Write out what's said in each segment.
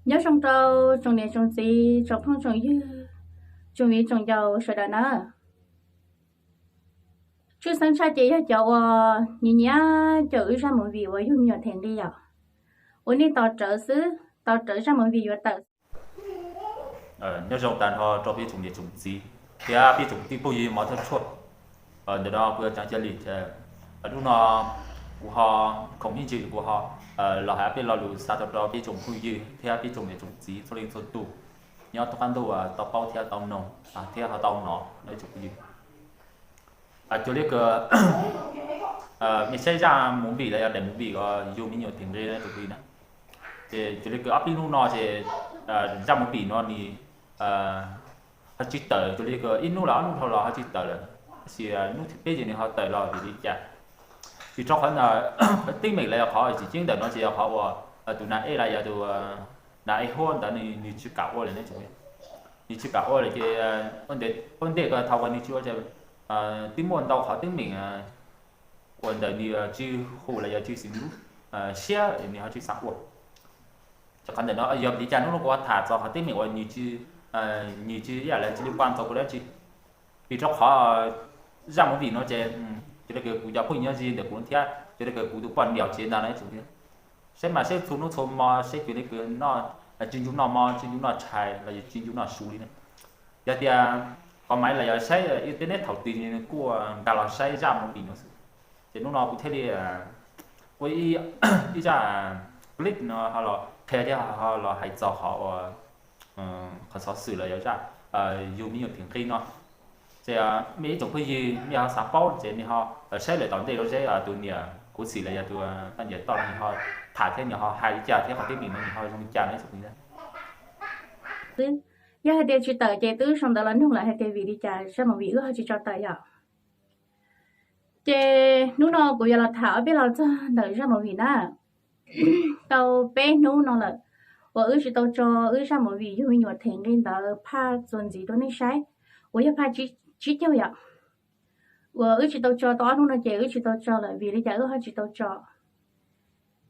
Nyob zoo rau tsoom niam tsoom txiv, tsoom phooj tsoom ywg, tsoom viv tsoom ncaus sawv daws na. Tshwj xeeb tshaj ces yog cov uas nyiam nyiam caum wb zaj movie uas yug me nyuam them nqi yom, uas nej tos rawv xwb, tos rawv zaj movie yuav tawm. Nyob zoo tag nrho rau peb tsoom niam tsoom txiv thiab peb tsoom tij phooj ywg mov thawj tshuaj. Ntawm no kuv yuav tsav cia li, hnub no kuv ho khoom ib ntsis kuv ho los hais peb lo lus xa tau rau peb tsoom phooj ywg thiab peb tsoom niam tsoom txiv txhua leej txhua tus nyob thoob qab ntuj tau paub thiab tau noog thiab ho tau hnov no ib tsoom phooj ywg. Cuag li kws nej saib zaj movie los yog daim movie uas yug me nyuam them nqi no tus phooj ywg na, ces cuag li kws ob peb hnub no ces zaj movie no nws ho tsis tawm, cuag li kws ib hnub los ob hnub dhau los ho tsis tawm lawm, tab sis hnub thib peb ces nws ho tawm los vim li cas? Vim rau qhov ntawm qhov teeb meem los yog qhov tseem ceeb ntawm no ces yog qhov uas tus nas ej los yog tus nas ej huab ntawd nws tsis kam ua lawm ne, nws tsis kam ua lawm ces ua ntej ko thaum uas nws tsis ua, twb muaj ntau qhov teeb meem uas ntawm nws tsis hum los yog tsis xis siab nws ho tsis xav ua. Ces qhov ntawm no yog vim li cas hnub no kuv tham txog qhov teeb meem uas nws tsis, nws tsis ib yam li tsis li pam txog kuv dab tsi? Vim rau qhov zaj movie no ces cuag li kws kuv cov phooj ywg nyob ze ntawm kuv thiab cuag li kws kuv tus poj niam tsev ntawd no ib tsoom thiab, saib mas saib txhua hnub txhua hmo saib cuag li kws noj, tsis ncu noj mov tsis ncu noj tshais los yog tsis ncu noj su li na. Yog tias qhov maiv los yog saib internet thaum twg nws kuj nkag los saib zaj movie no xwb. Ces hnub no kuv thiaj li ua ib zaj clip no ho los qhia thiab ho los hais txog qhov uas qhov xov xwm los yog zaj yug me nyuam them nqi no. Ces mej ib tsoom phooj ywg mej ho xav paub ces nej ho saib lawm tom ntej rau seb tus niam khuv xim los yog tus poj niam toj no nws ho tham thiab nws ho hais li cas thiab qhov teeb meem no nws ho zoo li cas no ib tsoom phooj ywg. Yog hais tias tsis tawm ces twb sau ntawv los nug lawm hais tias vim li cas zaj movie wb ho tsis tso tawm yom. Ces hnub no kuv yuav los tham ob peb lo txog ntawm zaj movie na. Tau peb hnub no lawm uas wb tsis tau tso wb zaj movie yug me nyuam them nqi ntawd phaj txuas ntxiv rau nej saib, uas yog phaj tsib caug yom. Uas wb tsis tau tso tau ob hnub no ces wb tsis tau tso lawm, vim li cas wb ho tsis tau tso?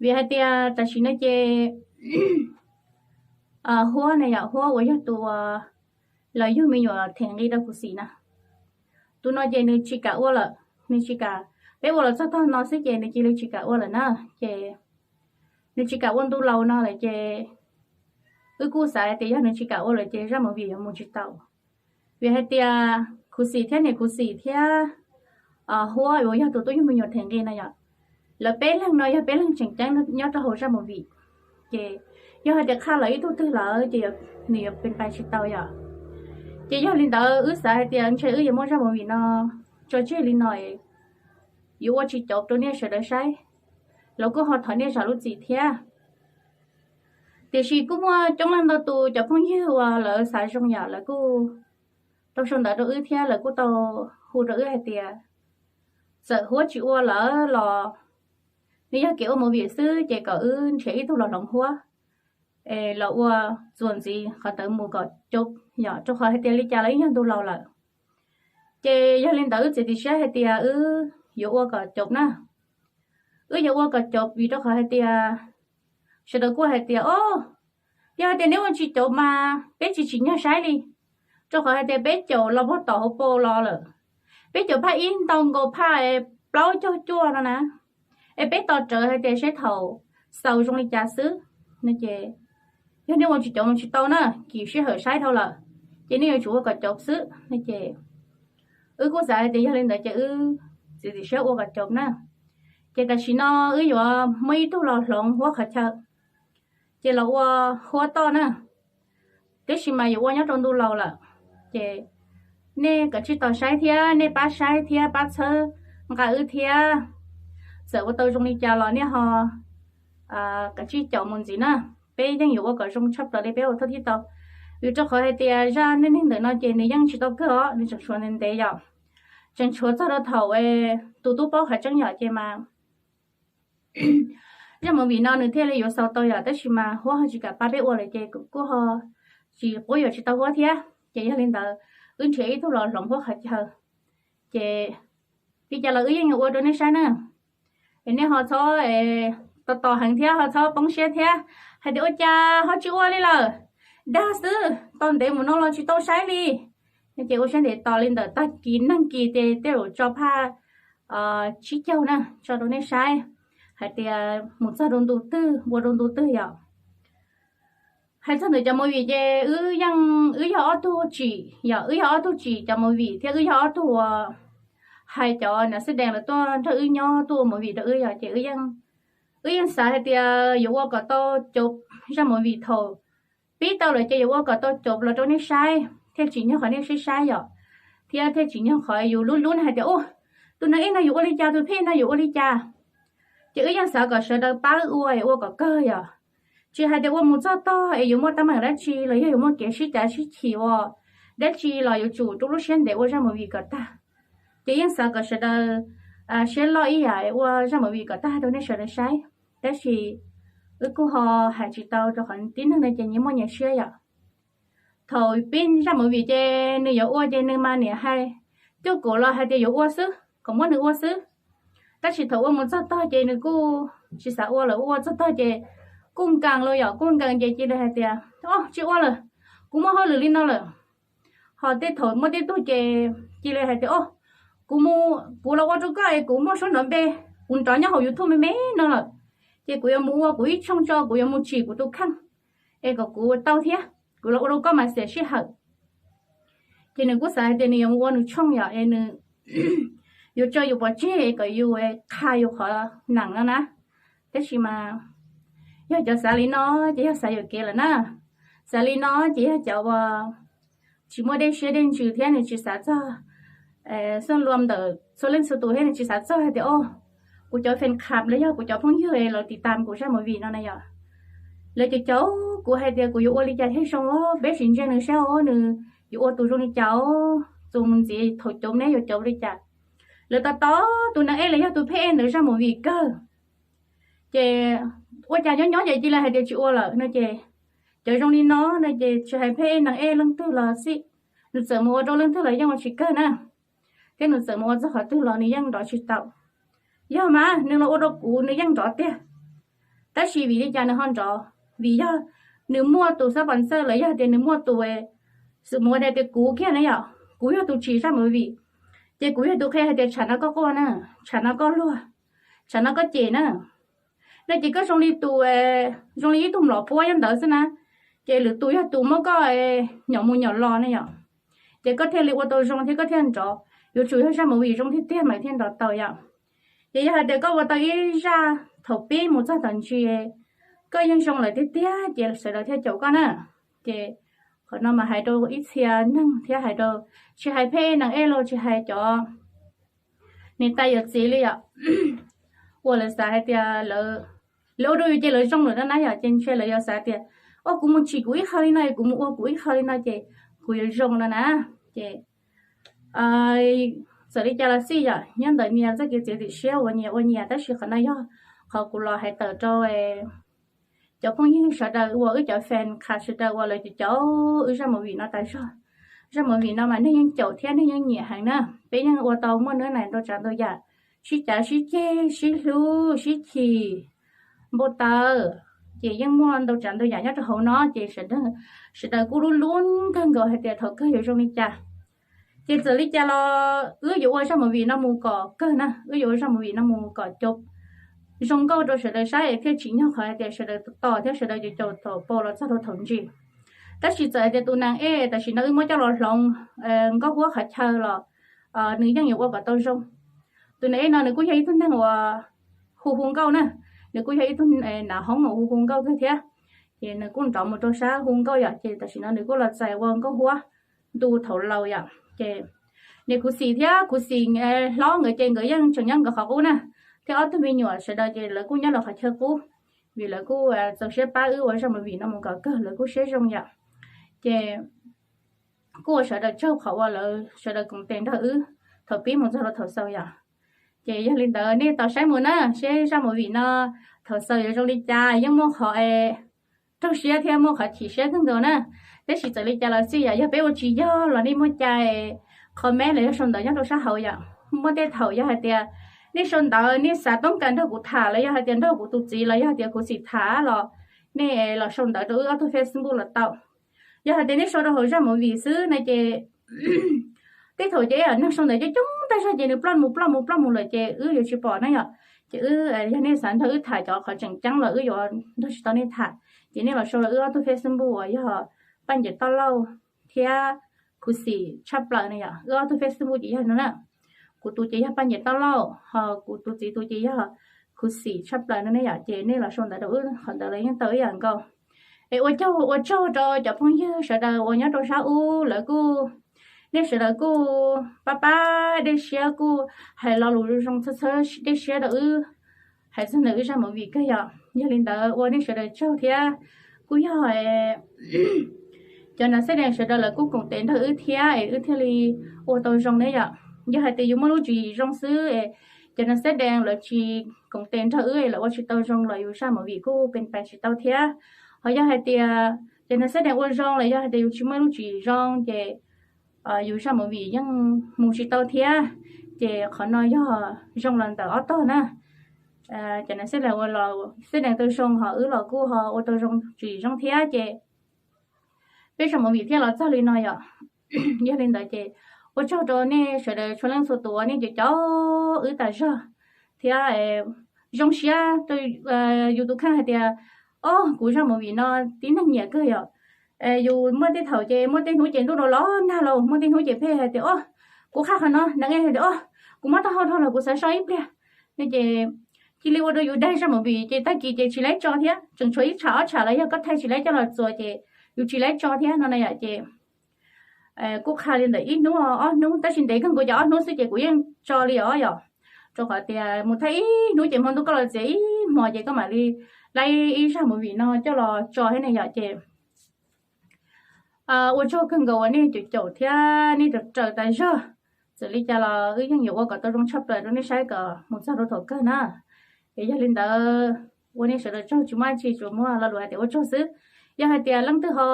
Vim hais tias tam sim no ces huab na yom, huab uas yog tus uas los yug me nyuam them nqi rau khuv xim na, tus no ces nws tsis kam ua lawm, nws tsis kam. Peb ua los txog tog no xwb ces nws cia li tsis kam ua lawm na. Ces nws tsis kam ua ntu laus no lawm ces wb kuj xav hais tias yog nws tsis kam ua lawm ces zaj movie yuav mus tsis tau. Vim hais tias khuv xim thiab niam khuv xim thiab huab uas yog tus tuaj yug me nyuam them nqi na yom, lawv peb leeg no yog peb leeg tseem ceeb nyob rau hauv zaj movie. Ces yog hais tias qhaj lawv ib tug twg lawm ces nws yuav pes pais tsis tau yom. Ces yog li ntawd wb xav hais tias ntshe wb yuav muab zaj movie no tso tseg li no, yuav ua tsis caum rau nej sawv daws saib, los kuj ho thov nej zam lub txim thiab. Tiam sis kuj muaj coob leej ntau tus cov phooj ywg uas lawv xav zoo yom, lawv kuj tau sau ntawv rau wb thiab lawv kuj tau hu rau wb hais tias txawm huab tsis ua lawm los nws yog kev ua movie xwb ces kom wb nrhiav ib tug los hloov huab los ua txuas ntxiv qhov ntawd mus kom coob yom, rau qhov hais tias li cas los yeej yog ntu laus lawm. Ces yog li ntawd wb txiav txim siab hais tias wb yuav ua kom coob na. Wb yuav ua kom coob vim rau qhov hais tias sawv daws kuj hais tias o, yog hais tias neb ua tsis coob mas peb tsis tsim nyog saib li, rau qhov hais tias peb caum los puag tom hauv paus los lawm, peb caum phaj ib ntau nkaus phaj plaub caug cuaj no na, es peb tos rawv hais tias seb thaum xaus zoo li cas xwb no ces yog nej ua tsis coob mus tsis tau na, kis sij hawm saib dhau lawm, ces nej yuav tsum ua kom coob xwb no ces wb kuj xav hais tias yog li ntawd ces wb txiav txim siab ua kom coob na. Ces tam sim no wb yuav muab ib tug los hloov huab qhov chaw, ces los ua huab toj na. Tiam sis mas yuav ua nyob rau ntu laus lawm, ces nej kav tsij tos saib thiab nej pab saib thiab pab txhawb nqa wb thiab. Txawm ua tau zoo li cas los nej ho kav tsij caum mus ntxiv na. Peb yeej yuav ua kom zoo tshaj plaws li peb ua thawj thib tau, vim rau qhov hais tias zaj neej neeg ntawm no ces nws yeej tsis tau kawg os, nws tseem tshuav ntev ntev yom. Tseem tshuav txog rau thaum tus tub paub qhov tseeb yom ces mas zaj movie no nws thiaj li yuav xaus tau yom, tab sis mas huab ho tsis kam pab peb ua lawm ces kuj ho tsis quab yuam tsis tau huab thiab. Ces yog li ntawd wb nrhiav ib tug los hloov huab qhov chaw, ces li cas los wb yeej yuav ua rau nej saib na. Es nej ho txhob tos tos heev thiab ho txhob poob siab thiab hais tias ua cas ho tsis ua li lawm, dag xwb, tos ntev mus no los tsis tau saib li. Ces ua siab ntev tos li ntawm tag kis neeg kis ces tej zaum tso phaj tsib caug na tso rau nej saib hais tias mus txog rau ntu twg ua rau ntu twg yom. Hais txog ntawm cov movie ces wb yeej, wb yog ob tug tsim yom, wb yog ob tug tsim cov movie thiab wb yog ob tug uas hais cov nam xib dees los tuaj nrog wb nyob tuaj ua movie rau wb yom, ces wb yeej xav hais tias yuav ua kom tau cov zaj movie thaum pib tau lawm ces yuav ua kom tau cov los rau nej saib thiaj tsim nyog qhov nej saib saib yom, thiab thiaj tsim nyog qhov yus lub lub hais tias ua tus neeg ib no yuav ua li cas, tus phim no yuav ua li cas. Ces wb yeej xav kom sawv daws pab ua es ua kom kawg yom. Tsis hais tias ua mus txog tog es yuav muaj teeb meem dab tsi los yog yuav muaj kev sib cav sib chim ua dab tsi los yuav tsum rau lub siab ntev ua zaj movie kom tag. Ces yeej xav kom sawv daws siab loj ib yam ua zaj movie kom tag rau nej sawv daws saib. Tab sis wb kuj ho hais tsis tau rau qhov tib neeg no ces nyias muaj nyias siab yom. Thaum pib zaj movie ces nws yuav ua ces nws mas niam hais, cuaj kaum los hais tias yuav ua xwb kom muab nws ua xwb. Tab sis thaum ua mus txog tog ces nws kuj tsis xav ua lawm, ua txog tog ces kuj nkees los yom, kuj nkees ces cia li hais tias o tsis ua lawm, kuv muaj hauj lwm li no lawm. Ho tej thaum muaj tej tug ces cia li hais tias o kuv mus, kuv los ua rau koj es kuv muaj suab nrov npe, kuv nrov nyob hauv YouTube me me no lawm, ces kuv yuav mus ua kuv ib tshooj tso, kuv yuav mus tsim kuv tus kheej es kom kuv tau thiab, kuv los ua rau koj mas xiam sij hawm. Ces nws kuj xav hais tias nws yuav mus ua nws tshooj yom, es nws yuav tso yus pov tseg kom yus qha yus qhov neem no na. Tab sis mas yog cov xav li no ces yog xav yuam kev lawm na. Xav li no ces yog cov uas tsis muaj dej siab dej ntsws thiab nws tsis xav txog xoj lua ntawm txhua leej txhua tus thiab nws tsis xav txog hais tias o kuv cov fan club los yog kuv cov phooj ywg lawv tiv tam kuv zaj movie no na yom. Lawv cov caum kuv hais tias kuv yuav ua li cas thiaj zoo, peb sim ntsia nws saib os, nws yuav ua tus zoo li cas os, txuas mus ntxiv thaum caum neb yuav caum li cas. Lawv tos tos tus neeg ej los yog tus phej ej ntawd zaj movie kawg. Ces ua cas nyob nyob ces cia li hais tias tsis ua lawm no ces, cov zoo li no no ces tsis hais phej ej neeg ej leej twg los xij, nws txawm mus ua rau leej twg los yeej ua tsis kawg na. Thiab nws txawm mus ua txog qhov twg los nws yeej nrov tsis tau. Yog mas nws los ua rau kuv nws yeej nrov tiag. Tab sis vim li cas nws ho nrov? Vim yog nws muaj tus xab pos ntxawj los yog tias nws muaj tus xwm mus ua da tias kuv kiag na yom, kuv yog tus tsim zaj movie, ces kuv yog tus qhia hais tias tshav no koj quaj na, tshav no koj luag, tshav no koj cem na. No ces koj zoo li tus, zoo li ib tug mlom puab nyob ntawd xwb na, ces lwm tus yog tus muab koj nyom mus nyom los ne yom. Ces koj thiaj li ua tau zoo thiab koj thiaj nrov. Yuav tsum yog zaj movie zoo tiag tiag mas thiaj nrov tau yom. Ces yog hais tias koj ua tau ib zaj thaum pib mus txog tom ntsis koj yeej zoo lawm tiag tiag ces sawv daws thiaj caum koj na. Ces qhov no mas hais rau ib txhia neeg thiab hais rau, tsis hais phej ej neeg ej los tsis hais cov niam tais yawm txiv li yom, uas lawv xav hais tias lawv ua rau yus ces lawv zoo lawm no na yom, ces ntshe lawv yuav xav tias o kuv mus tsim kuv ib qho li no, kuv mus ua kuv ib qho li no ces kuv yuav zoo no na. Ces txawm li cas los xij yom, nyob ntawm nyias txoj kev txiav txim siab uas nyias ua nyias, tab sis qhov no yog qhov kuv los hais tawm rau cov phooj ywg sawv daws uas wb cov fan club sawv daws uas lawv caum wb zaj movie no tas zog. Zaj movie no mas neeg yeej caum thiab neeg yeej nyiam heev na. Peb yeej ua tau muaj nab na ntau tsav ntau yam, sib cav sib ceg, sib hlub sib chim, npau taws, ces yeej muaj ntau tsav ntau yam nyob rau hauv no ces sawv daws kuj lub lub kawg nkaus hais tias thaum kawg yuav zoo li cas. Ces txawm li cas los wb yuav ua zaj movie no mus kom kawg na, wb yuav ua zaj movie no mus kom zoo nkauj rau sawv daws saib es thiaj tsim nyog qhov hais tias sawv daws tos thiab sawv daws caum caum thaum pau los txog rau thaum ntsis. Tab sis txawm hais tias tus neeg ej tam sim no wb muab coj los hloov Nkauj Huab qhov chaw los nws yeej yuav ua kom tau zoo. Tus neeg ej no nws kuj yog ib tug neeg uas hu hu nkauj na, nws kuj yog ib tug nav hoob uas hu hu nkauj kawg thiab. Ces nws kuj nrov mus rau sab hu nkauj yom, ces tam sim no nws kuj los txais ua Nkauj Huab ntu thaum laus yom. Ces niam kuv xim thiab kuv xim hlob nkawd ces nkawd yeej tseem nyob nkawd qhov qub na, thiab ob tug me nyuam sawv daws ces lawv kuj nyob lawv qhov chaw qub, vim lawv kuj txaus siab pab wb ua zaj movie no mus kom kawg, lawv kuj siab zoo yom. Ces kuj ua sawv daws tsaug qhov uas lawv sawv daws koom tes nrog wb thaum pib mus txog rau thaum xaus yom. Ces yog li ntawd nej tos saib mus na, seb zaj movie no thaum xaus yuav zoo li cas, yeej muaj qhov raug siab thiab muaj qhov chim siab kawg nkaus na. Tab sis txawm li cas los xij yom, yog peb ua tsis yog los nej muaj cai comment los yog sau ntawv nyob rau sab hauv yom. Muaj tej thaum yog hais tias nej sau ntawv nej xav toob kas nrog kuv tham los yog hais tias nrog kuv tus txiv los yog hais tias kuv xim tham los nej los sau ntawv rau wb ob tug Facebook los tau. Yog hais tias nej sau rau hauv zaj movie xwb na ces tej thaum ces neeg sau ntawv coob coob tag zog ces nws ploj mus ploj mus ploj mus lawm ces wb yuav tsis pom na yom. Ces wb, yog nej xav nrog wb tham cov qhov tseem ceeb los wb yuav nrog tsis tau nej tham. Ces nej los sau rau wb ob tug Facebook uas yog Paj Ncaim Toj Lauj thiab Khuv Xim Tshaj Plaws na yom. Wb ob tug Facebook ces yog no na. Kuv tus ces yog Paj Ncaim Toj Lauj, ho kuv tus txiv tus ces yog Khuv Xim Tshaj Plaws no ne yom. Ces nej los sau ntawv rau wb qhov ntawd los yeej tau ib yam nkaus. Es ua caug ua tsaug rau cov phooj ywg sawv daws uas nyob rau sab ub, lawv kuj, nej sawv daws kuj pab pab dej siab kuj hais lo lus zoo txhawb txhawb dej siab rau wb, hais txog ntawm wb zaj movie kawg yom. Yog li ntawd ua nej sawv daws tsaug thiab kuj yog cov nas xeb dees sawv daws lawv kuj koom tes nrog wb thiab es wb thiaj li ua tau zoo ne yom. Yog hais tias yus muaj lub tswv yim zoo xwb es cov nas xeb dees lawv tsis koom tes nrog wb es lawv ua tsis tau zoo los yus zaj movie kuj pes pais tsis tau thiab. Ho yog hais tias cov nas xeb dees ua zoo los yog hais tias yus tsis muaj lub tswv yim zoo ces yus zaj movie yeej mus tsis tau thiab. Ces qhov no yog zoo los ntawm ob tog na. Cov nas xeb dees ua los xeb dees tau zoo ho wb los kuj ho ua tau zoo tswv yim zoo thiab ces peb zaj movie thiaj los txog li no yom. Yog li ntawd ces ua tsaug rau nej sawv daws txhua leej txhua tus uas nej caum caum wb tas zog thiab zoo siab rau yus tus kheej hais tias, o, kuv zaj movie no tib neeg nyiam kawg yom. Yus muaj tej thaum ces muaj tej hnub ces ntuj los los nag los muaj tej hnub ces pheej hais tias, o, kuv qhaj qhov no, neeg hais tias, o, kuv mob taub hau dhau los kuv xav so ib pliag. No ces cia li ua rau yus daig zaj movie ces tag kis ces tsis laib tso thiab, tseem tshuav ib tsham ob tsham los yog koj thaij tsis laib coj los txuas ces yus tsis laib tso thiab no na yom. Ces kuj qha li ntawm ib hnub ob hnub, tab sis ntev kawg nkaus ces ob hnub xwb ces kuv yeej tso li os yom. Rau qhov tias mus thaij ib hnub ces hmo ntuj koj los txiav ib hmos ces koj mam li laib ib zaj movie no coj los tso thiab ne yom. Ces ua tsaug kawg nkaus uas nej caum caum thiab nej raws raws tas zog. Txawm li cas los wb yeej yuav ua kom tau zoo tshaj plaws rau nej saib kom mus txog rau thaum kawg na. Es yog li ntawd ua nej sawv daws tsaug, tsis muaj dab tsi, tsuas muaj lo lus hais tias ua tsaug xwb. Yog hais tias leej twg ho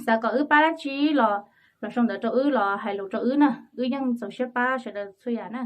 xav kom wb pab dab tsi los, los sau ntawv rau wb los hais lus rau wb na, wb yeej txaus siab pab sawv daws txhua yam na.